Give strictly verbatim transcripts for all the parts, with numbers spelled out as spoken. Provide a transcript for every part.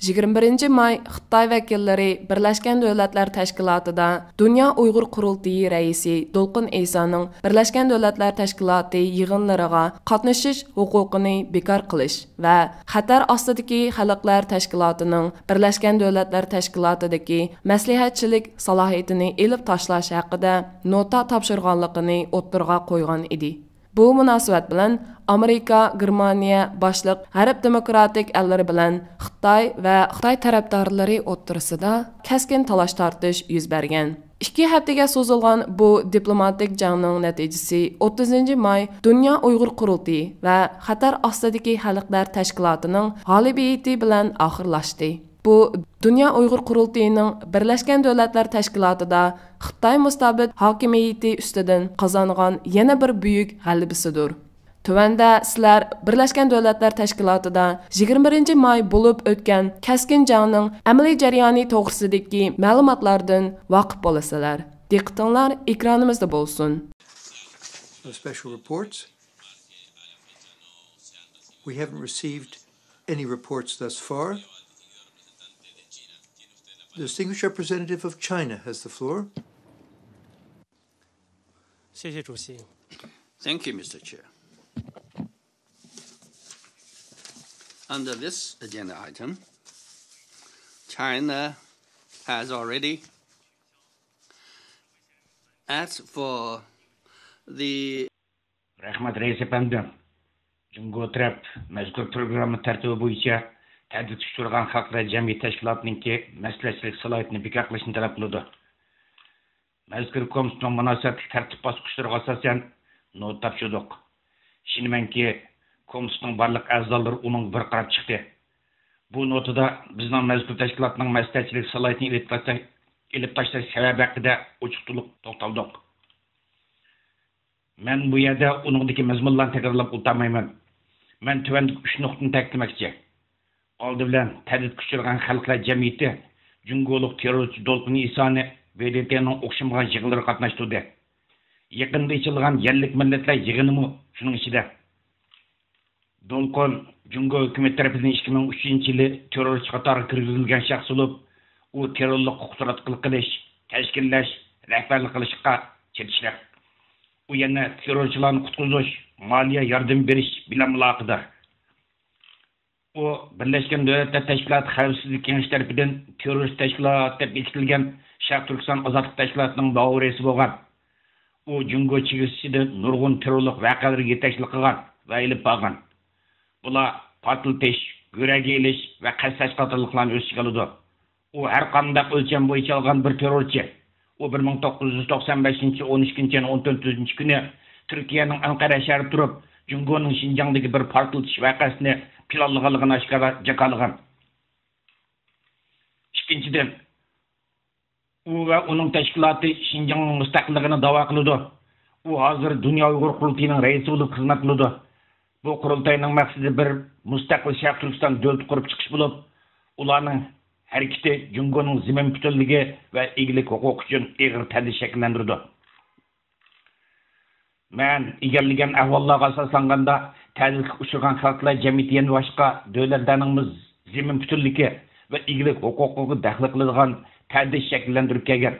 يىگىرمە بىرىنچى ماي خىتاي ۋەكىللىرى بىرلەشكەن دۆلەتلەر تەشكىلاتىدا دۇنيا ئۇيغۇر قۇرۇلتىيى رەئىسى دولقۇن ئېيسانىڭ بىرلەشكەن دۆلەتلەر تەشكىلاتى يىغىنلىرىغا قاتنىشىش ھوقۇقىنى بىكار قىلىش ۋە خەتەر ئاستىدىكى خەلقلەر تەشكىلاتىنىڭ بىرلەشكەن دۆلەتلەر تەشكىلاتىدىكى مەسلىھەتچىلىك سالاھىيىتىنى ئېلىپ تاشلاش ھەققىدە نوتا تاپشۇرغانلىقىنى ئوتتۇرىغا قويغان ئىدى. بۇ مۇناسىۋەت بىلەن ئامېرىكا، گېرمانىيە باشلىق غەرب دېموكراتىك ئەللىرى بىلەن خىتاي ۋە خىتاي تەرەپدارلىرى ئوتتۇرىسىدا كەسكىن تالاش-تارتىش يۈز بەرگەن. ئىككى ھەپتىگە سوزۇلغان بۇ دىپلوماتىك جەڭنىڭ نەتىجىسى ئوتتۇزىنچى ماي دۇنيا ئۇيغۇر قۇرۇلتىيى ۋە خەتەر ئاستىدىكى خەلقلەر تەشكىلاتىنىڭ غالىبىيىتى بىلەن ئاخىرلاشتى. بۇ دۇنيا ئۇيغۇر قۇرۇلتىيىنىڭ بىرلەشكەن دۆلەتلەر تەشكىلاتىدا خىتاي مۇستەبىت ھاكىمىيىتى ئۈستىدىن قازانغان يەنە بىر بۈيۈك غەلىبىسىدۇر. تۆۋەندە سىلەر بىرلەشكەن دۆلەتلەر تەشكىلاتىدا يىگىرمە بىرىنچى ماي بولۇپ ئۆتكەن كەسكىن جەڭنىڭ ئەمەلىي جەريانى توغرىسىدىكى مەلۇماتلاردىن ۋاقىپ بولىسىلەر. دىققىتىڭلار ئېكرانىمىزدا بولسۇن. No special reports. We haven't received any reports thus far. The distinguished representative of China has the floor. 谢谢主席。 Thank you, Mister Chair. Under this agenda item, China has already asked for the رەھمەت، رەئىس ئەپەندىم. جۇڭگو تەرەپ مەزكۇر پروگرامما تەرتىپى بويىچە تەھدىتكە ئۇچرىغان خەلقلەر جەمئىيىتى تەشكىلاتىنىڭكى مەسلىھەتچىلىك سالاھىيىتىنى بىكار قىلىشنى تەلەپ قىلىدۇ. مەزكۇر كومىتېتنىڭ مۇناسىۋەتلىك تەرتىپ باسقۇچلىرىغا ئاساسەن نوتا تاپشۇردۇق. ئىشىنىمەنكى، كومىتېتنىڭ بارلىق ئەزالىرى ئۇنىڭغا بىر قاراپ چىقتى. بۇ نوتىدا بىزنىڭ مەزكۇر تەشكىلاتنىڭ مەسلىھەتچىلىك سالاھىيىتىنى ئېلىپ تاشلاش، ئېلىپ تاشلاش سەۋەبى ھەققىدە ئوچۇق-توشۇق توختالدۇق. مەن بۇ يەردە ئۇنىڭدىكى مەزمۇنلارنى تەكرارلاپ ئولتۇرمايمەن. مەن تۆۋەندىكى ئۈچ نۇقتىنى تەكىتلىمەكچى. ئالدى بىلەن، تەھدىتكە ئۇچرىغان خەلقلەر جەمئىيىتى جۇڭگولۇق تېررورچى دولقۇن ئىسانى ۋې دې تېنىڭ ئوخشىمىغان يىغىنلىرىغا قاتناشتۇردى. يېقىندا ئېچىلغان يەرلىك مىللەتلەر يىغىنىمۇ شۇنىڭ ئىچىدە. دولقۇن جۇڭگو ھۆكۈمىتى تەرىپىدىن ئىككى مىڭ ئۈچىنچى يىلى تېررورچى قاتارىغا كىرگۈزۈلگەن شەخس بولۇپ، ئۇ تېررورلۇققا قۇتراتقۇلۇق قىلىش، تەشكىللەش، رەھبەرلىك قىلىشقا چېتىشلىق. ئۇ يەنە تېررورچىلارنى قۇتقۇزۇش، مالىيە ياردىمى بېرىش بىلەن ئالاقىدار. ئۇ بىرلەشكەن دۆلەتلەر تەشكىلاتى خەۋپسىزلىك كېڭىشى تەرىپىدىن تېررورىست تەشكىلات دەپ بېكىتىلگەن شەرقىي تۈركىستان ئازادلىق تەشكىلاتىنىڭ داۋا رەئىسى بولغان. ئۇ جۇڭگو چېگرىسى ئىچىدە نۇرغۇن تېررورلۇق ۋەقەلىرىگە يېتەكچىلىك قىلغان ۋە ئېلىپ بارغان. بۇلار پارتلىتىش، گۆرەگە ئېلىش ۋە قەستلەش قاتارلىقلارنى ئۆز ئىچىگە ئالىدۇ. ئۇ ھەر قانداق ئۆلچەم بويىچە ئالغان بىر تېررورچى. ئۇ بىر مىڭ توققۇز يۈز توقسان بەشىنچى يىل ئون ئىككىنچى ئاينىڭ ئون تۆتىنچى كۈنى تۈركىيەنىڭ ئەنقەرە شەھىرىدە تۇرۇپ، جۇڭگونىڭ شىنجاڭدىكى بىر پارتلىتىش ۋەقەسىنى پىلانلىغانلىقىنى ئاشكارا جاكارلىغان. ئىككىنچىدىن، ئۇ ۋە ئۇنىڭ تەشكىلاتى شىنجاڭنىڭ مۇستەقىللىقىنى داۋا قىلىدۇ. ئۇ ھازىر دۇنيا ئۇيغۇر قۇرۇلتىيىنىڭ رەئىسى بولۇپ خىزمەت قىلىدۇ. بۇ قۇرۇلتاينىڭ مەقسىتى بىر مۇستەقىل شەرقىي تۈركىستان دۆلىتى قۇرۇپ چىقىش بولۇپ، ئۇلارنىڭ ھەرىكىتى جۇڭگونىڭ زېمىن پۈتۈنلۈكى ۋە ئىگىلىك ھوقۇقى ئۈچۈن ئېغىر تەھدىت شەكىللەندۈرىدۇ. مەن ئىگىلىگەن ئەھۋاللارغا ئاساسلانغاندا، تەھدىتكە ئۇچرىغان خەلقلەر جەمئىيىتى يەنە باشقا دۆلەتلەرنىڭمۇ زېمىن پۈتۈنلۈكى ۋە ئىگىلىك ھوقۇقىغا دەخلى قىلىدىغان تەھدىت شەكىللەندۈرۈپ كەلگەن.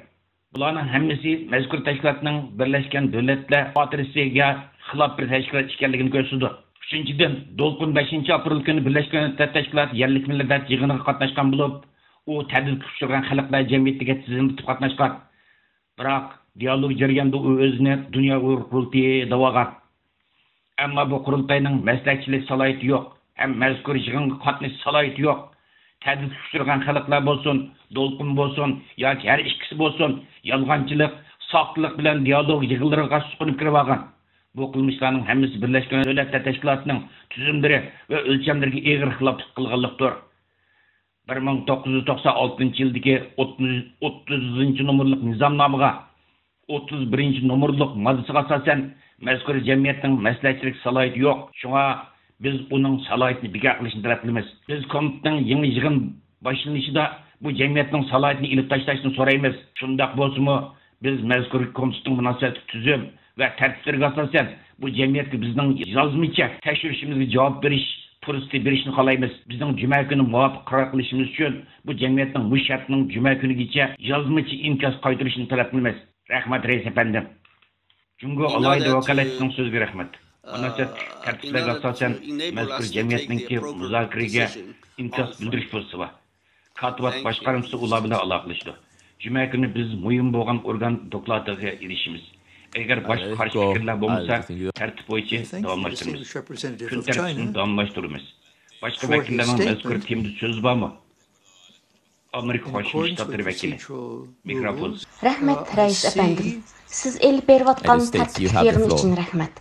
بۇلارنىڭ ھەممىسى مەزكۇر تەشكىلاتنىڭ بىرلەشكەن دۆلەتلەر خاتىرىسىگە خىلاپ بىر تەشكىلات ئىكەنلىكىنى كۆرسىتىدۇ. ئۈچىنچىدىن، دولقۇن بەشىنچى ئاپرېل كۈنى بىرلەشكەن دۆلەتلەر تەشكىلاتى يەرلىك مىللەتلەر يىغىنىغا قاتناشقان بولۇپ، ئۇ تەھدىتكە ئۇچرىغان خەلقلەر جەمئىيىتىگە تىزىملىتىپ قاتناشقان. بىراق، دىيالوگ جەريانىدا ئۇ ئۆزىنى دۇنيا ئۇيغۇر قۇرۇلتىيى دەۋالغان. ئەمما بۇ قۇرۇلتاينىڭ مەسلىھەتچىلىك سالاھىيىتى يوق ھەم مەزكۇر يىغىنغا قاتنىشىش سالاھىيىتى يوق. تەھدىتكە ئۇچرىغان خەلقلەر بولسۇن، دولقۇن بولسۇن ياكى ھەر ئىككىسى بولسۇن، يالغانچىلىق، ساختىلىق بىلەن دىيالوگ يىغىنلىرىغا سۇقۇنۇپ كىرىۋالغان. بۇ قىلمىشلارنىڭ ھەممىسى بىرلەشكەن دۆلەتلەر تەشكىلاتىنىڭ تۈزۈملىرى ۋە ئۆلچەملىرىگە ئېغىر خىلاپلىق قىلغانلىقتۇر. بىر مىڭ توققۇز يۈز توقسان ئالتىنچى يىلدىكى ئوتتۇز، ئوتتۇزىنچى نومۇرلۇق نىزامنامىغا، ئوتتۇز بىرىنچى نومۇرلۇق ماددىسىغا ئاساسەن، مەزكۇر جەمئىيەتنىڭ مەسلىھەتچىلىك سالاھىيىتى يوق. شۇڭا بىز ئۇنىڭ سالاھىيىتىنى بىكار قىلىشنى تەلەپ قىلىمىز. بىز كومىتېتنىڭ يېڭى يىغىن باشلىنىشىدا بۇ جەمئىيەتنىڭ سالاھىيىتىنى ئېلىپ تاشلاشنى سورايمىز. شۇنداق بولسىمۇ، بىز مەزكۇر كومىتېتنىڭ مۇناسىۋەتلىك تۈزۈم ۋە تەرتىپلىرىگە ئاساسەن، بۇ جەمئىيەتكە بىزنىڭ يازمىچە تەكشۈرۈشىمىزگە جاۋاب بېرىش پۇرسىتى بېرىشنى خالايمىز. بىزنىڭ جۈمە كۈنى مۇۋاپىق قارار قىلىشىمىز ئۈچۈن بۇ جەمئىيەتنىڭ مۇشۇ ھەپتىنىڭ جۈمە كۈنىگىچە يازمىچە ئىنكاس قايتۇرۇشنى تەلەپ قىلىمىز. رەھمەت، رەئىس ئەپەندىم. جۇڭگو ئالاھىدە ۋاكالەتچىسىنىڭ سۆزىگە رەھمەت. مۇناسىۋەتلىك تەرتىپلەرگە ئاساسەن، مەزكۇر جەمئىيەتنىڭكى مۇزاكىرىگە ئىنكاس بىلدۈرۈش پۇرسىتى بار. كاتىبات باشقارمىسى ئۇلار بىلەن ئالاقىلىشىدۇ. جۈمە كۈنى بىز مۇھىم بولغان ئورگان دوكلاتىغا ئېرىشىمىز. ئەگەر باشقا قارشى پىكىرلەر بولمىسا، تەرتىپ بويىچە داۋاملاشتۇرىمىز. كۈن تەرتىپىنى داۋاملاشتۇرىمىز. باشقا ۋەكىللەرنىڭ مەزكۇر تېمىدا سۆزى بارمۇ؟ ئامېرىكا قوشما شتاتلىرى ۋەكىلى. مىكروفون. رەھمەت، رەئىس ئەپەندىم. سىز ئېلىپ بېرىۋاتقان تەرتىپلىك يىغىن ئۈچۈن رەھمەت.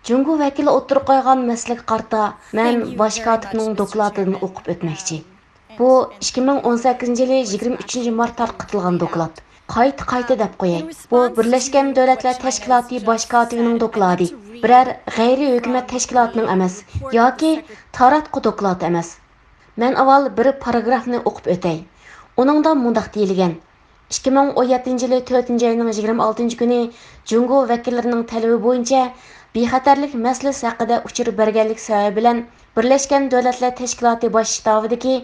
جۇڭگو ۋەكىلى ئوتتۇرىغا قويغان مەسىلىگە قارىتا، مەن باش كاتىپنىڭ دوكلاتىدىن ئوقۇپ ئۆتمەكچى. بۇ ئىككى مىڭ ئون سەككىزىنچى يىلى يىگىرمە ئۈچىنچى مارت تارقىتىلغان دوكلات. قايتا-قايتا دەپ قوياي، بۇ بىرلەشكەن دۆلەتلەر تەشكىلاتى باش كاتىپىنىڭ دوكلاتى، بىرەر غەيرىي ھۆكۈمەت تەشكىلاتىنىڭ ئەمەس ياكى تاراتقۇ دوكلاتى ئەمەس. مەن ئاۋۋال بىر پاراگرافنى ئوقۇپ ئۆتەي. ئۇنىڭدا مۇنداق دېيىلگەن: ئىككى مىڭ ئون يەتتىنچى يىلى تۆتىنچى ئاينىڭ يىگىرمە ئالتىنچى كۈنى جۇڭگو ۋەكىللىرىنىڭ تەلىپى بويىچە بىخەتەرلىك مەسىلىسى ھەققىدە ئۇچۇر بەرگەنلىكى سەۋەبى بىلەن، بىرلەشكەن دۆلەتلەر تەشكىلاتى باش شتابىدىكى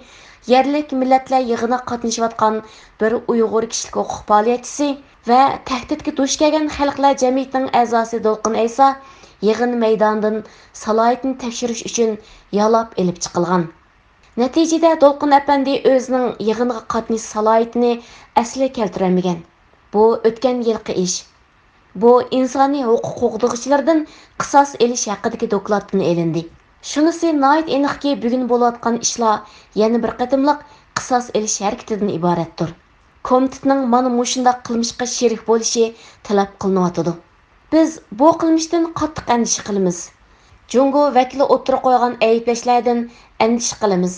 يەرلىك مىللەتلەر يىغىنىغا قاتنىشىۋاتقان بىر ئۇيغۇر كىشىلىك ھوقۇق پائالىيەتچىسى ۋە تەھدىتكە دۇچ كەلگەن خەلقلەر جەمئىيىتىنىڭ ئەزاسى دولقۇن ئەيسا يىغىن مەيدانىدىن سالاھىيىتىنى تەكشۈرۈش ئۈچۈن يالاپ ئېلىپ چىقىلغان. نەتىجىدە، دولقۇن ئەپەندى ئۆزىنىڭ يىغىنغا قاتنىشىش سالاھىيىتىنى ئەسلىگە كەلتۈرەلمىگەن. بۇ ئۆتكەن يىلقى ئىش. بۇ ئىنسانىي ھوقۇق قوغدىغۇچىلاردىن قىساس ئېلىش ھەققىدىكى دوكلاتتىن ئېلىندى. شۇنىسى ناھايىتى ئېنىقكى، بۈگۈن بولۇۋاتقان ئىشلار يەنە بىر قېتىملىق قىساس ئېلىش ھەرىكىتىدىن ئىبارەتتۇر. كومىتېتنىڭ مانا مۇشۇنداق قىلمىشقا شېرىك بولۇشى تەلەپ قىلىنىۋاتىدۇ. بىز بۇ قىلمىشتىن قاتتىق ئەندىشە قىلىمىز. جۇڭگو ۋەكىلى ئوتتۇرىغا قويغان ئەيىبلەشلەردىن ئەندىشە قىلىمىز.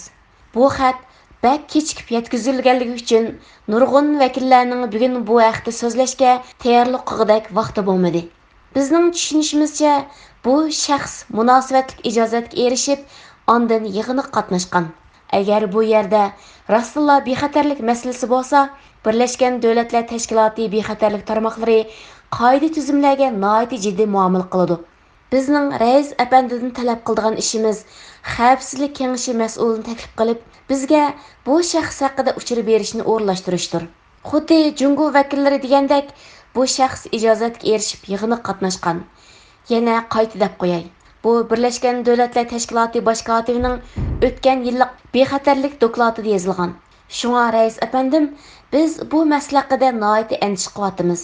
بۇ خەت بەك كېچىكىپ يەتكۈزۈلگەنلىكى ئۈچۈن، نۇرغۇن ۋەكىللەرنىڭ بۈگۈن بۇ ھەقتە سۆزلەشكە تەييارلىق قىلغۇدەك ۋاقتى بولمىدى. بىزنىڭ چۈشىنىشىمىزچە، بۇ شەخس مۇناسىۋەتلىك ئىجازەتكە ئېرىشىپ، ئاندىن يىغىنغا قاتناشقان. ئەگەر بۇ يەردە راستتىنلا بىخەتەرلىك مەسىلىسى بولسا، بىرلەشكەن دۆلەتلەر تەشكىلاتى بىخەتەرلىك تارماقلىرى قائىدە-تۈزۈملەرگە ناھايىتى جىددىي مۇئامىلە قىلىدۇ. بىزنىڭ رەئىس ئەپەندىدىن تەلەپ قىلىدىغان ئىشىمىز، خەۋپسىزلىك كېڭىشى مەسئۇلىنى تەكلىپ قىلىپ، بىزگە بۇ شەخس ھەققىدە ئۇچۇر بېرىشنى ئورۇنلاشتۇرۇشتۇر. خۇددى جۇڭگو ۋەكىللىرى دېگەندەك، بۇ شەخس ئىجازەتكە ئېرىشىپ يىغىنغا قاتناشقان. يەنە قايتا دەپ قوياي، بۇ بىرلەشكەن دۆلەتلەر تەشكىلاتى باش كاتىپىنىڭ ئۆتكەن يىللىق بىخەتەرلىك دوكلاتىدا يېزىلغان. شۇڭا، رەئىس ئەپەندىم، بىز بۇ مەسىلە ھەققىدە ناھايىتى ئەندىشە قىلىۋاتىمىز.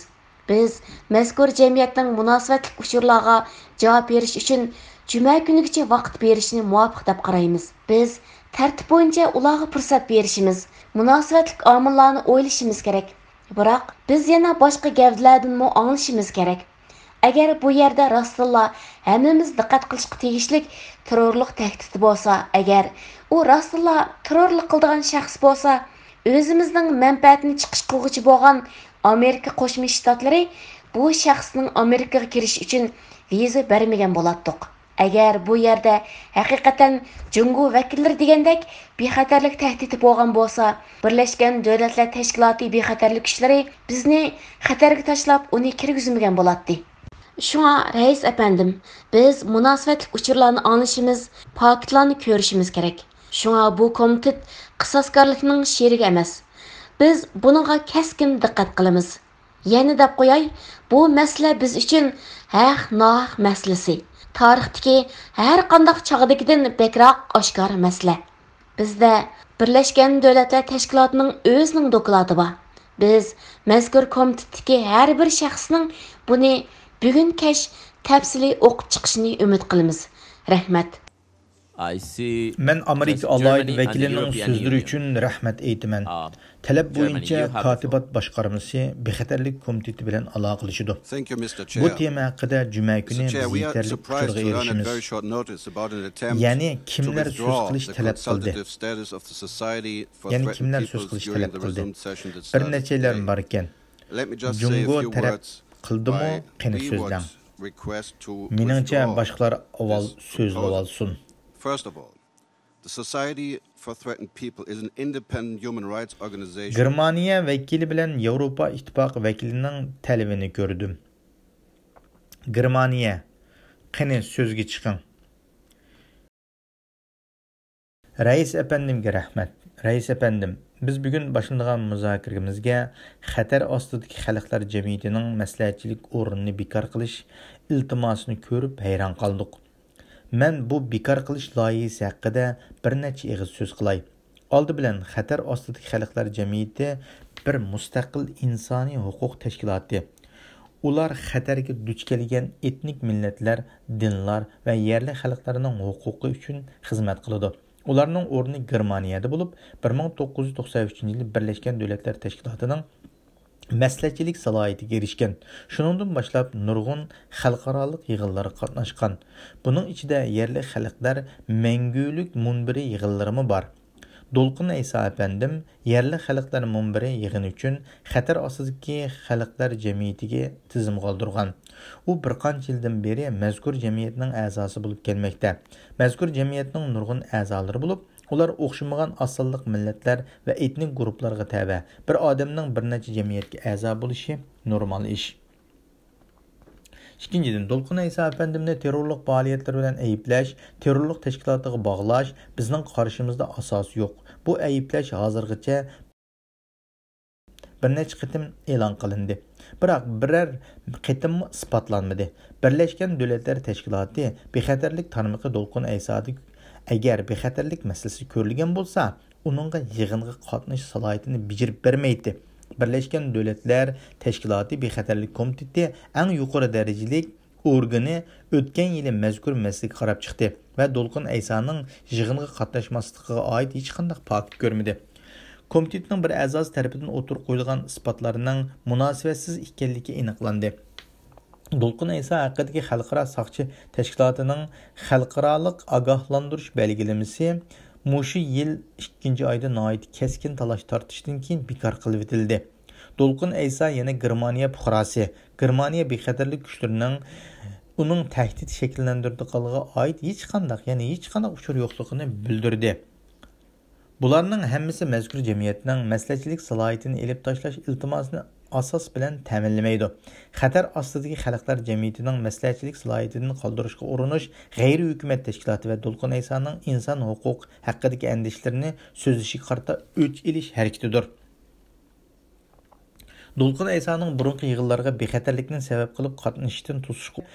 بىز مەزكۇر جەمئىيەتنىڭ مۇناسىۋەتلىك ئۇچۇرلارغا جاۋاب بېرىش ئۈچۈن جۈمە كۈنىگىچە ۋاقىت بېرىشنى مۇۋاپىق دەپ قارايمىز. بىز تەرتىپ بويىچە ئۇلارغا پۇرسەت بېرىشىمىز، مۇناسىۋەتلىك ئامىللارنى ئويلىشىمىز كېرەك. بىراق، بىز يەنە باشقا گەۋدىلەردىنمۇ ئاڭلىشىمىز كېرەك. ئەگەر بۇ يەردە راستتىنلا ھەممىمىز دىققەت قىلىشقا تېگىشلىك تېررورلۇق تەھدىتى بولسا، ئەگەر ئۇ راستتىنلا تېررورلۇق قىلىدىغان شەخس بولسا، ئۆزىمىزنىڭ مەنپەئەتىنى چىقىش قىلغۇچى بولغان ئامېرىكا قوشما شتاتلىرى بۇ شەخسنىڭ ئامېرىكىغا كىرىشى ئۈچۈن ۋىزا بەرمىگەن بولاتتۇق. ئەگەر بۇ يەردە ھەقىقەتەن جۇڭگو ۋەكىللىرى دېگەندەك بىخەتەرلىك تەھدىتى بولغان بولسا، بىرلەشكەن دۆلەتلەر تەشكىلاتى بىخەتەرلىك كۈچلىرى بىزنى خەتەرگە تاشلاپ، ئۇنى كىرگۈزمىگەن بولاتتى. شۇڭا، رەئىس ئەپەندىم، بىز مۇناسىۋەتلىك ئۇچۇرلارنى ئاڭلىشىمىز، پاكىتلارنى كۆرۈشىمىز كېرەك. شۇڭا بۇ كومىتېت قىساسكارلىقنىڭ شېرىكى ئەمەس. بىز بۇنىڭغا كەسكىن دىققەت قىلىمىز. يەنە دەپ قوياي، بۇ مەسىلە بىز ئۈچۈن ھەق-ناھەق مەسىلىسى. تارىختىكى ھەر قانداق چاغدىكىدىن بەكرەك ئاشكارا مەسىلە. بىزدە بىرلەشكەن دۆلەتلەر تەشكىلاتىنىڭ ئۆزىنىڭ دوكلاتى بار. بىز مەزكۇر كومىتېتتىكى ھەر بىر شەخسنىڭ بۇنى بۈگۈن كەچ تەپسىلىي ئوقۇپ چىقىشىنى ئۈمىد قىلىمىز. رەھمەت. مەن ئامېرىكا ئالاھىدە ۋەكىلىنىڭ سۆزلىرى ئۈچۈن رەھمەت ئېيتىمەن. تەلەپ بويىچە كاتىبات باشقارمىسى بىخەتەرلىك كومىتېتى بىلەن ئالاقىلىشىدۇ. بۇ تېما ھەققىدە جۈمە كۈنى بىز يېتەرلىك ئۇچۇرغا ئېرىشىمىز. يەنى كىملەر سۆز قىلىش تەلەپ قىلدى؟ يەنە كىملەر سۆز قىلىش تەلەپ قىلدى؟ بىر نەچچەيلەن باركەن. جۇڭگو تەرەپ قىلدىمۇ؟ قېنى سۆزلەڭ. مېنىڭچە، باشقىلار ئاۋۋال سۆزلىۋالسۇن. The Society for Threatened People is an independent human rights organization. گېرمانىيە ۋەكىلى بىلەن ياۋروپا ئىتتىپاقى ۋەكىلىنىڭ تەلىپىنى كۆردۈم. گېرمانىيە، قېنى، سۆزگە چىقىڭ. رەئىس ئەپەندىمگە رەھمەت. رەئىس ئەپەندىم، بىز بۈگۈن باشلىنىدىغان مۇزاكىرىمىزگە خەتەر ئاستىدىكى خەلقلەر جەمئىيىتىنىڭ مەسلىھەتچىلىك ئورنىنى بىكار قىلىش ئىلتىماسىنى كۆرۈپ ھەيران قالدۇق. مەن بۇ بىكار قىلىش لايىھىسى ھەققىدە بىر نەچچە ئېغىز سۆز قىلاي. ئالدى بىلەن، خەتەر ئاستىدىكى خەلقلەر جەمئىيىتى بىر مۇستەقىل ئىنسانىي ھوقۇق تەشكىلاتى. ئۇلار خەتەرگە دۇچ كەلگەن ئېتنىك مىللەتلەر، دىنلار ۋە يەرلىك خەلقلەرنىڭ ھوقۇقى ئۈچۈن خىزمەت قىلىدۇ. ئۇلارنىڭ ئورنى گېرمانىيەدە بولۇپ، بىر مىڭ توققۇز يۈز توقسان ئۈچىنچى يىلى بىرلەشكەن دۆلەتلەر تەشكىلاتىنىڭ مەسلىھەتچىلىك سالاھىيىتىگە ئېرىشكەن. شۇنىڭدىن باشلاپ نۇرغۇن خەلقئارالىق يىغىنلارغا قاتناشقان. بۇنىڭ ئىچىدە يەرلىك خەلقلەر مەڭگۈلۈك مۇنبىرى يىغىنلىرىمۇ بار. دولقۇن ئەيسا ئەپەندىم يەرلىك خەلقلەر مۇنبىرى يىغىنى ئۈچۈن خەتەر ئاستىدىكى خەلقلەر جەمئىيىتىگە تىزىمغا ئالدۇرغان. ئۇ بىر قانچە يىلدىن بېرى مەزكۇر جەمئىيەتنىڭ ئەزاسى بولۇپ كەلمەكتە. مەزكۇر جەمئىيەتنىڭ نۇرغۇن ئەزالىرى بولۇپ، ئۇلار ئوخشىمىغان ئاز سانلىق مىللەتلەر ۋە ئېتنىك گۇرۇپپىلارغا تەۋە. بىر ئادەمنىڭ بىر نەچچە جەمئىيەتكە ئەزا بولۇشى نورمال ئىش. ئىككىنچىدىن، دولقۇن ئەيسا ئەپەندىمنى تېررورلۇق پائالىيەتلىرى بىلەن ئەيىبلەش، تېررورلۇق تەشكىلاتىغا باغلاش بىزنىڭ قارىشىمىزدا ئاساسى يوق. بۇ ئەيىبلەش ھازىرغىچە بىر نەچچە قېتىم ئېلان قىلىندى. بىراق بىرەر قېتىممۇ ئىسپاتلانمىدى. بىرلەشكەن دۆلەتلەر تەشكىلاتى بىخەتەرلىك تارمىقى دولقۇن ئەيسادىكى ئەگەر بىخەتەرلىك مەسىلىسى كۆرۈلگەن بولسا، ئۇنىڭغا يىغىنغا قاتنىشىش سالاھىيىتىنى بېجىرىپ بەرمەيتتى. بىرلەشكەن دۆلەتلەر تەشكىلاتى بىخەتەرلىك كومىتېتى ئەڭ يۇقىرى دەرىجىلىك ئورگىنى ئۆتكەن يىلى مەزكۇر مەسىلىگە قاراپ چىقتى ۋە دولقۇن ئەيسانىڭ يىغىنغا قاتناشماسلىقىغا ئائىت ھېچقانداق پاكىت كۆرمىدى. كومىتېتنىڭ بىر ئەزاسى تەرىپىدىن ئوتتۇرىغا قويۇلغان ئىسپاتلارنىڭ مۇناسىۋەتسىز ئىكەنلىكى ئېنىقلاندى. دولقۇن ئەيسا ھەققىدىكى خەلقئارا ساقچى تەشكىلاتىنىڭ خەلقئارالىق ئاگاھلاندۇرۇش بەلگىلىمىسى مۇشۇ يىل ئىككىنچى ئايدا ناھايىتى كەسكىن تالاش-تارتىشتىن كېيىن بىكار قىلىۋېتىلدى. دولقۇن ئەيسا يەنە گېرمانىيە پۇقراسى، گېرمانىيە بىخەتەرلىك كۈچلىرىنىڭ ئۇنىڭ تەھدىت شەكىللەندۈرىدىغانلىقىغا ئائىت ھېچقانداق، يەنى ھېچقانداق ئۇچۇر يوقلۇقىنى بىلدۈردى. بۇلارنىڭ ھەممىسى مەزكۇر جەمئىيەتنىڭ مەسلىھەتچىلىك سالاھىيىتىنى ئېلىپ تاشلاش ئىلتىماسىنى ئاساس بىلەن تەمىنلىمەيدۇ. خەتەر ئاستىدىكى خەلقلەر جەمئىيىتىنىڭ مەسلىھەتچىلىك سالاھىيىتىدىن قالدۇرۇشقا ئۇرۇنۇش غەيرىي ھۆكۈمەت تەشكىلاتى ۋە دولقۇن ئەيسانىڭ ئىنسان ھوقۇق ھەققىدىكى ئەندىشىلىرىنى سۆزلىشىگە قارىتا ئۆچ ئېلىش ھەرىكىتىدۇر. دولقۇن ئەيسانىڭ بۇرۇنقى يىغىنلارغا بىخەتەرلىكنى سەۋەب قىلىپ قاتنىشىشتىن توسۇشقا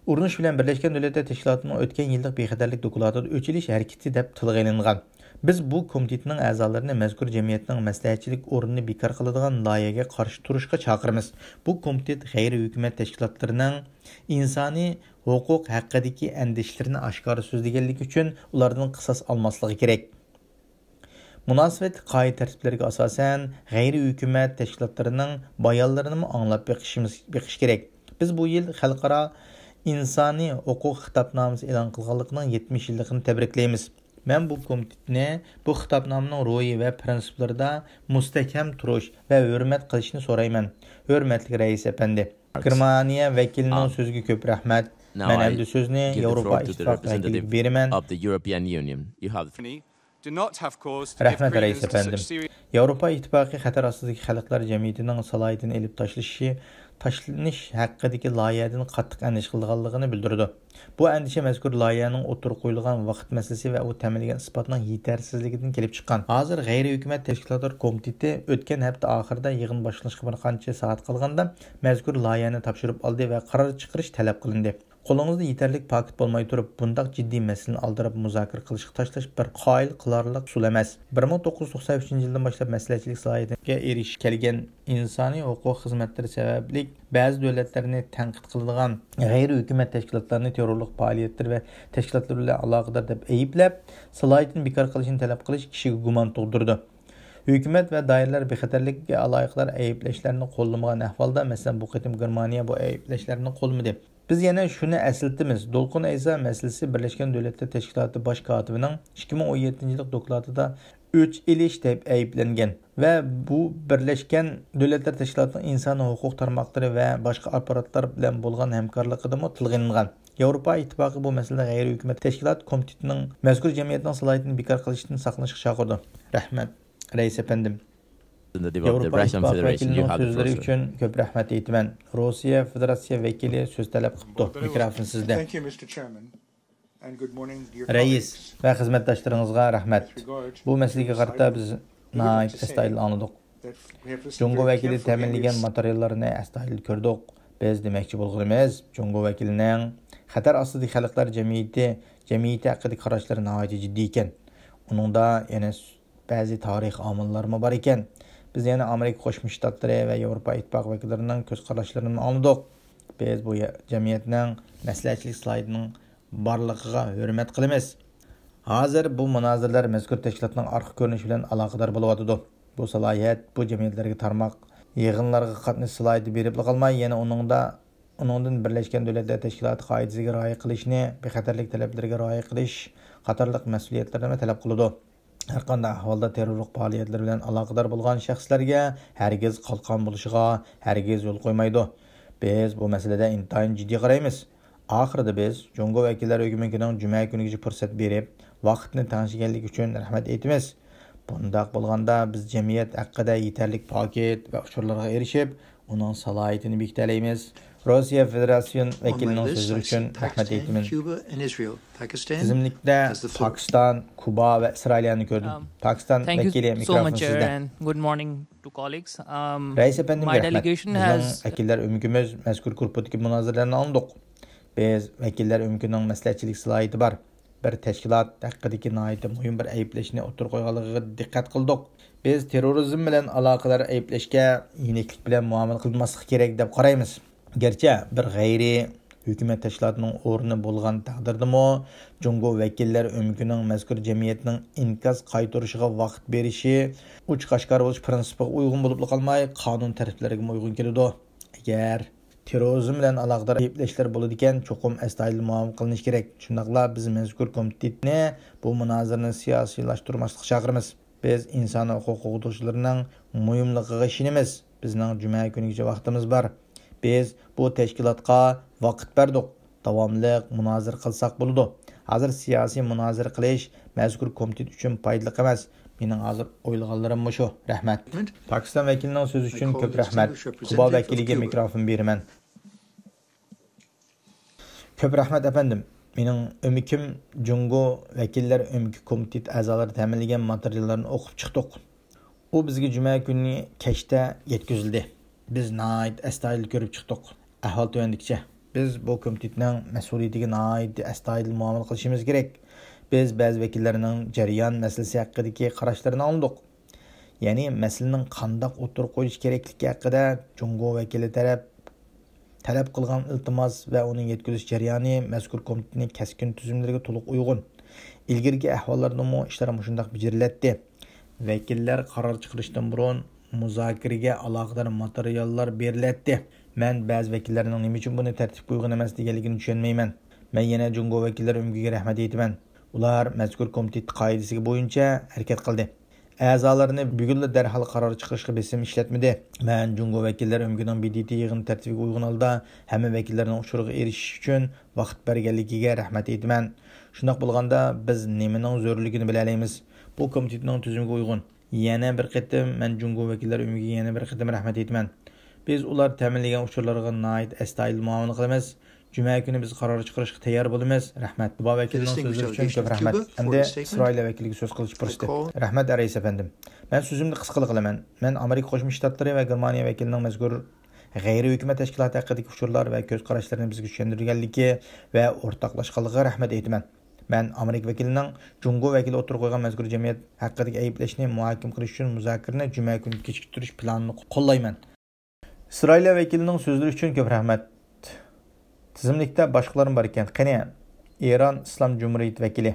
ئۇرۇنۇش بىلەن بىرلەشكەن دۆلەتلەر تەشكىلاتىنىڭ ئۆتكەن يىللىق بىخەتەرلىك دوكلاتىدا ئۆچ ئېلىش ھەرىكىتى دەپ تىلغا ئېلىنغان. بىز بۇ كومىتېتنىڭ ئەزالىرىنى مەزكۇر جەمئىيەتنىڭ مەسلىھەتچىلىك ئورنىنى بىكار قىلىدىغان لايىھەگە قارشى تۇرۇشقا چاقىرىمىز. بۇ كومىتېت غەيرىي ھۆكۈمەت تەشكىلاتلىرىنىڭ ئىنسانىي ھوقۇق ھەققىدىكى ئەندىشىلىرىنى ئاشكارا سۆزلىگەنلىكى ئۈچۈن ئۇلاردىن قىساس ئالماسلىقى كېرەك. مۇناسىۋەتلىك قائىدە-تەرتىپلەرگە ئاساسەن، غەيرىي ھۆكۈمەت تەشكىلاتلىرىنىڭ بايانلىرىنىمۇ ئاڭلاپ بېقىشىمىز، بېقىش كېرەك. بىز بۇ يىل خەلقئارا ئىنسانىي ھوقۇق خىتابنامىسى ئېلان قىلغانلىقىنىڭ يەتمىش يىللىقىنى تەبرىكلەيمىز. مەن بۇ كومىتېتنى بۇ خىتابنامىنىڭ روھى ۋە پىرىنسىپلىرىدا مۇستەھكەم تۇرۇش ۋە ھۆرمەت قىلىشنى سورايمەن، ھۆرمەتلىك رەئىس ئەپەندى. گېرمانىيە ۋەكىلىنىڭ سۆزىگە كۆپ رەھمەت. مەن ئەمدى سۆزنى ياۋروپا ئىتتىپاقى ۋەكىلىگە بېرىمەن. رەھمەت، رەئىس ئەپەندىم. ياۋروپا ئىتتىپاقى خەتەر ئاستىدىكى خەلقلەر جەمئىيىتىنىڭ سالاھىيىتىنى ئېلىپ تاشلىشى، تاشلىنىش ھەققىدىكى لايىھەدىن قاتتىق ئەندىشە قىلىدىغانلىقىنى بىلدۈرىدۇ. بۇ ئەندىشە مەزكۇر لايىھەنىڭ ئوتتۇرىغا قويۇلغان ۋاقىت مەسىلىسى ۋە ئۇ تەمىنلىگەن ئىسپاتنىڭ يېتەرسىزلىكىدىن كېلىپ چىققان. ھازىر غەيرىي ھۆكۈمەت تەشكىلاتلار كومىتېتى ئۆتكەن ھەپتە ئاخىرىدا يىغىن باشلىنىشقا بىر قانچە سائەت قالغاندا مەزكۇر لايىھەنى تاپشۇرۇپ ئالدى ۋە قارار چىقىرىش تەلەپ قىلىندى. قولىڭىزدا يېتەرلىك پاكىت بولماي تۇرۇپ، بۇنداق جىددىي مەسىلىنى ئالدىراپ مۇزاكىرە قىلىشقا تاشلاش بىر قايىل قىلارلىق ئۇسۇل ئەمەس. بىر مىڭ توققۇز يۈز توقسان ئۈچىنچى يىلدىن باشلاپ مەسلىھەتچىلىك سالاھىيىتىگە ئېرىشىپ كەلگەن ئىنسانىي ھوقۇق خىزمەتلىرى سەۋەبلىك بەزى دۆلەتلەرنى تەنقىد قىلىدىغان غەيرىي ھۆكۈمەت تەشكىلاتلارنى تېررورلۇق پائالىيەتلىرى ۋە تەشكىلاتلىرى بىلەن ئالاقىدار دەپ ئەيىبلەپ، سالاھىيىتىنى بىكار قىلىشنى تەلەپ قىلىش كىشىگە گۇمان تۇغدۇرىدۇ. ھۆكۈمەت ۋە دائىرىلەر بىخەتەرلىككە ئالاقىدار ئەيىبلەشلەرنى قوللىمىغان ئەھۋالدا، مەسىلەن، بۇ قېتىم گېرمانىيە بۇ ئەيىبلەشلەرنى قوللىمىدى. بىز يەنە شۇنى ئەسلىتىمىز، دولقۇن ئەيسا مەسىلىسى بىرلەشكەن دۆلەتلەر تەشكىلاتى باش كاتىپىنىڭ ئىككى مىڭ ئون يەتتىنچى يىللىق دوكلاتىدا ئۆچ ئېلىش دەپ ئەيىبلەنگەن ۋە بۇ بىرلەشكەن دۆلەتلەر تەشكىلاتىنىڭ ئىنسانىي ھوقۇق تارماقلىرى ۋە باشقا ئاپپاراتلار بىلەن بولغان ھەمكارلىقىدىمۇ تىلغا ئېلىنغان. ياۋروپا ئىتتىپاقى بۇ مەسىلىدە غەيرىي ھۆكۈمەت تەشكىلات كومىتېتىنىڭ مەزكۇر جەمئىيەتنىڭ سالاھىيىتىنى بىكار قىلىشتىن ساقلىنىشقا چاقىرىدۇ. رەھمەت، رەئىس ئەپەندىم. ياۋروپا ئىتتىپاقى ۋەكىلىنىڭ سۆزلىرى ئۈچۈن كۆپ رەھمەت ئېيتىمەن. روسىيە فېدېراتسىيە ۋەكىلى سۆز تەلەپ قىپتۇ. مىكروفون سىزدە. رەئىس ۋە خىزمەتداشلىرىڭىزغا رەھمەت. بۇ مەسىلىگە قارىتا بىز ناھايىتى ئەستايىدىل ئاڭلىدۇق. جۇڭگو ۋەكىلى تەمىنلىگەن ماتېرىياللارنى ئەستايىدىل كۆردۇق. بىز دېمەكچى بولغىنىمىز، جۇڭگو ۋەكىلىنىڭ خەتەر ئاستىدىكى خەلقلەر جەمئىيىتى، جەمئىيىتى ھەققىدىكى قاراشلىرى ناھايىتى جىددىي ئىكەن. ئۇنىڭدا يەنە بەزى تارىخىي ئامىللارمۇ بار ئىكەن. بىز يەنە ئامېرىكا قوشما شتاتلىرى ۋە ياۋروپا ئىتتىپاقى ۋەكىللىرىنىڭ كۆز قاراشلىرىنىمۇ ئاڭلىدۇق. بىز بۇ يە-، جەمئىيەتنىڭ مەسلىھەتچىلىك سالاھىيىتىنىڭ بارلىقىغا ھۆرمەت قىلىمىز. ھازىر بۇ مۇنازىرىلەر مەزكۇر تەشكىلاتنىڭ ئارقا كۆرۈنۈشى بىلەن ئالاقىدار بولۇۋاتىدۇ. بۇ سالاھىيەت بۇ جەمئىيەتلەرگە تارماق يىغىنلارغا قاتنىشىش سالاھىيىتى بېرىپلا قالماي، يەنە ئۇنىڭدا، ئۇنىڭدىن بىرلەشكەن دۆلەتلەر تەشكىلاتى قائىدىسىگە رىئايە قىلىشنى، بىخەتەرلىك تەلەپلىرىگە رىئايە قىلىش قاتارلىق مەسئۇلىيەتلەرنىمۇ تەلەپ قىلىدۇ. ھەرقانداق ئەھۋالدا تېررورلۇق پائالىيەتلىرى بىلەن ئالاقىدار بولغان شەخسلەرگە ھەرگىز قالقان بولۇشىغا ھەرگىز يول قويمايدۇ. بىز بۇ مەسىلىدە ئىنتايىن جىددىي قارايمىز. ئاخىرىدا بىز جۇڭگو ۋەكىللەر ئۆمىكىنىڭ جۈمە كۈنىگىچە پۇرسەت بېرىپ، ۋاقىتنى تەڭشىگەنلىكى ئۈچۈن رەھمەت ئېيتىمىز. بۇنداق بولغاندا بىز جەمئىيەت ھەققىدە يېتەرلىك پاكىت ۋە ئۇچۇرلارغا ئېرىشىپ، ئۇنىڭ سالاھىيىتىنى بېكىتەلەيمىز. روسىيە فېدېراتسىيون ۋەكىلىنىڭ سۆزلىرى ئۈچۈن رەھمەت ئېيتىمەن. تىزىملىكتە پاكىستان، كۇبا ۋە ئىسرائىلىيەنى كۆردۈم. پاكىستان ۋەكىلى، مىكروفون سىزدە. رەئىس ئەپەندىمگە رەھمەت. بىزنىڭ ۋەكىللەر ئۆمىكىمىز مەزكۇر گۇرۇپپىدىكى مۇنازىرىلەرنى ئاڭلىدۇق. بىز ۋەكىللەر ئۆمىكىنىڭ مەسلىھەتچىلىك سالاھىيىتى بار بىر تەشكىلات ھەققىدىكى ناھايىتى مۇھىم بىر ئەيىبلەشنى ئوتتۇرىغا قويغانلىقىغا دىققەت قىلدۇق. بىز تېررورىزم بىلەن ئالاقىدار ئەيىبلەشكە يېنىكلىك بىلەن مۇئامىلە قىلماسلىق كېرەك دەپ قارايمىز. گەرچە بىر غەيرىي ھۆكۈمەت تەشكىلاتىنىڭ ئورنى بولغان تەقدىردىمۇ، جۇڭگو ۋەكىللەر ئۆمىكىنىڭ مەزكۇر جەمئىيەتنىڭ ئىنكاس قايتۇرۇشىغا ۋاقىت بېرىشى ئوچۇق ئاشكارا بولۇش پىرىنسىپىغا ئۇيغۇن بولۇپلا قالماي، قانۇن تەرتىپلىرىگىمۇ ئۇيغۇن كېلىدۇ. ئەگەر تېررورىزم بىلەن ئالاقىدار ئەيىبلەشلەر بولىدىكەن، چوقۇم ئەستايىدىل مۇئامىلە قىلىنىشى كېرەك. شۇنداقلا بىز مەزكۇر كومىتېتنى بۇ مۇنازىرىنى سىياسىيلاشتۇرماسلىققا چاقىرىمىز. بىز ئىنسان ھوقۇق قوغدىغۇچىلىرىنىڭ مۇھىملىقىغا ئىشىنىمىز. بىزنىڭ جۈمە كۈنىگىچە ۋاقتىمىز بار. بىز بۇ تەشكىلاتقا ۋاقىت بەردۇق. داۋاملىق مۇنازىرە قىلساق بولىدۇ. ھازىر سىياسىي مۇنازىرە قىلىش مەزكۇر كومىتېت ئۈچۈن پايدىلىق ئەمەس. مېنىڭ ھازىر ئويلىغانلىرىم مۇشۇ. رەھمەت. پاكىستان ۋەكىلىنىڭ سۆزى ئۈچۈن كۆپ رەھمەت. كۇبا ۋەكىلىگە مىكروفون بېرىمەن. كۆپ رەھمەت، ئەپەندىم. مېنىڭ ئۆمىكىم جۇڭگو ۋەكىللەر ئۆمىكى كومىتېت ئەزالىرى تەمىنلىگەن ماتېرىياللارنى ئوقۇپ چىقتۇق. ئۇ بىزگە جۈمە كۈنى كەچتە يەتكۈزۈلدى. بىز ناھايىتى ئەستايىدىل كۆرۈپ چىقتۇق. ئەھۋال تۆۋەندىكىچە. بىز بۇ كومىتېتنىڭ مەسئۇلىيىتىگە ناھايىتى ئەستايىدىل مۇئامىلە قىلىشىمىز كېرەك. بىز بەزى ۋەكىللەرنىڭ جەريان مەسىلىسى ھەققىدىكى قاراشلىرىنى ئاڭلىدۇق. يەنى مەسىلىنىڭ قانداق ئوتتۇرىغا قويۇلۇشى كېرەكلىكى ھەققىدە جۇڭگو ۋەكىلى تەرەپ تەلەپ قىلغان ئىلتىماس ۋە ئۇنى يەتكۈزۈش جەريانى مەزكۇر كومىتېتنى كەسكىن تۈزۈملىرىگە تولۇق ئۇيغۇن. ئىلگىرىكى ئەھۋاللاردىمۇ ئىشلار مۇشۇنداق بېجىرىلەتتى. ۋەكىللەر قارار چىقىرىشتىن بۇرۇن مۇزاكىرىگە ئالاقىدار ماتېرىياللار بېرىلەتتى. مەن بەزى ۋەكىللەرنىڭ نېمە ئۈچۈن بۇنى تەرتىپكە ئۇيغۇن ئەمەس دېگەنلىكىنى چۈشەنمەيمەن. مەن يەنە جۇڭگو ۋەكىللەر ئۆمىكىگە رەھمەت ئېيتىمەن. ئۇلار مەزكۇر كومىتېت قائىدىسىگە بويىچە ھەرىكەت قىلدى. ئەزالىرىنى بۈگۈنلا دەرھال قارار چىقىرىشقا بېسىم ئىشلەتمىدى. مەن جۇڭگو ۋەكىللەر ئۆمىكىنىڭ ب د ت يىغىن تەرتىپىگە ئۇيغۇن ھالدا ھەممە ۋەكىللەرنىڭ ئۇچۇرىغا ئېرىشىش ئۈچۈن ۋاقىت بەرگەنلىكىگە رەھمەت ئېيتىمەن. شۇنداق بولغاندا، بىز نېمىنىڭ زۆرۈرلۈكىنى بىلەلەيمىز. بۇ كومىتېتنىڭ تۈزۈمىگە ئۇيغۇن. يەنە بىر قېتىم مەن جۇڭگو ۋەكىللەر ئۆمىكىگە يەنە بىر قېتىم رەھمەت ئېيتىمەن. بىز ئۇلار تەمىنلىگەن ئۇچۇرلارغا ناھايىتى ئەستايىدىل مۇئامىلە قىلىمىز. جۈمە كۈنى بىز قارار چىقىرىشقا تەييار بولىمىز. رەھمەت. كۇبا ۋەكىلىنىڭ سۆزلىرى ئۈچۈن كۆپ رەھمەت. ئەمدى ئىسرائىلىيە ۋەكىلىگە سۆز قىلىش پۇرسىتى. رەھمەت، رەئىس ئەپەندىم. مەن سۆزۈمنى قىسقىلا قىلىمەن. مەن ئامېرىكا قوشما شتاتلىرى ۋە گېرمانىيە ۋەكىلىنىڭ مەزكۇر غەيرىي ھۆكۈمەت تەشكىلاتى ھەققىدىكى ئۇچۇرلار ۋە كۆز قاراشلىرىنى بىزگە چۈشەندۈرگەنلىكى ۋە ئورتاقلاشقانلىقىغا رەھمەت ئېيتىمەن. مەن ئامېرىكا ۋەكىلىنىڭ جۇڭگو ۋەكىلى ئوتتۇرىغا قويغان مەزكۇر جەمئىيەت ھەققىدىكى ئەيىبلەشنى مۇھاكىمە قىلىش ئۈچۈن مۇزاكىرىنى جۈمە كۈنىگە كېچىكتۈرۈش پىلانىنى قوللايمەن. ئىسرائىلىيە ۋەكىلىنىڭ سۆزلىرى ئۈچۈن كۆپ رەھمەت. تىزىملىكتە باشقىلارمۇ بار ئىكەن. قېنى، ئىران ئىسلام جۇمھۇرىيىتى ۋەكىلى.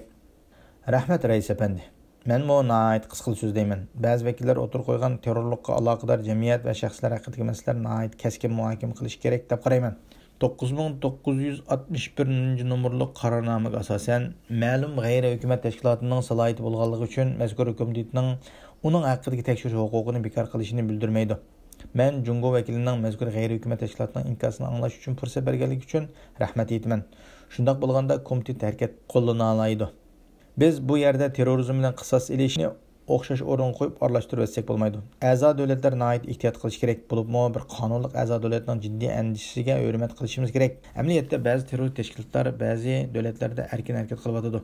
رەھمەت، رەئىس ئەپەندى. مەنمۇ ناھايىتى قىسقىلا سۆزلەيمەن. بەزى ۋەكىللەر ئوتتۇرىغا قويغان تېررورلۇققا ئالاقىدار جەمئىيەت ۋە شەخسلەر ھەققىدىكى مەسىلىلەر ناھايىتى كەسكىن مۇھاكىمە قىلىش كېرەك دەپ قارايمەن. توققۇز مىڭ توققۇز يۈز ئاتمىش بىرىنچى نومۇرلۇق قارارنامىگە ئاساسەن، مەلۇم غەيرىي ھۆكۈمەت تەشكىلاتىنىڭ سالاھىيىتى بولغانلىقى ئۈچۈن مەزكۇر كومىتېتنىڭ ئۇنىڭ ھەققىدىكى تەكشۈرۈش ھوقۇقىنى بىكار قىلىشىنى بىلدۈرمەيدۇ. مەن جۇڭگو ۋەكىلىنىڭ مەزكۇر غەيرىي ھۆكۈمەت تەشكىلاتىنىڭ ئىنكاسىنى ئاڭلاش ئۈچۈن پۇرسەت بەرگەنلىكى ئۈچۈن رەھمەت ئېيتىمەن. شۇنداق بولغاندا كومىتېت ھەرىكەت قوللىنالايدۇ. بىز بۇ يەردە تېررورىزم بىلەن قىساس ئېلىشنى ئوخشاش ئورۇنغا قويۇپ ئارىلاشتۇرۇۋەتسەك بولمايدۇ. ئەزا دۆلەتلەر ناھايىتى ئېھتىيات قىلىشى كېرەك، بولۇپمۇ بىر قانۇنلۇق ئەزا دۆلەتنىڭ جىددىي ئەندىشىسىگە ھۆرمەت قىلىشىمىز كېرەك. ئەمەلىيەتتە بەزى تېررور تەشكىلاتلار بەزى دۆلەتلەردە ئەركىن ھەرىكەت قىلىۋاتىدۇ.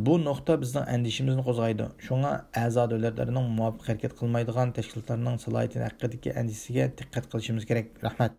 بۇ نۇقتا بىزنىڭ ئەندىشىمىزنى قوزغايدۇ. شۇڭا ئەزا دۆلەتلەرنىڭ مۇۋاپىق ھەرىكەت قىلمايدىغان تەشكىلاتلارنىڭ سالاھىيىتى ھەققىدىكى ئەندىشىسىگە دىققەت قىلىشىمىز كېرەك. رەھمەت.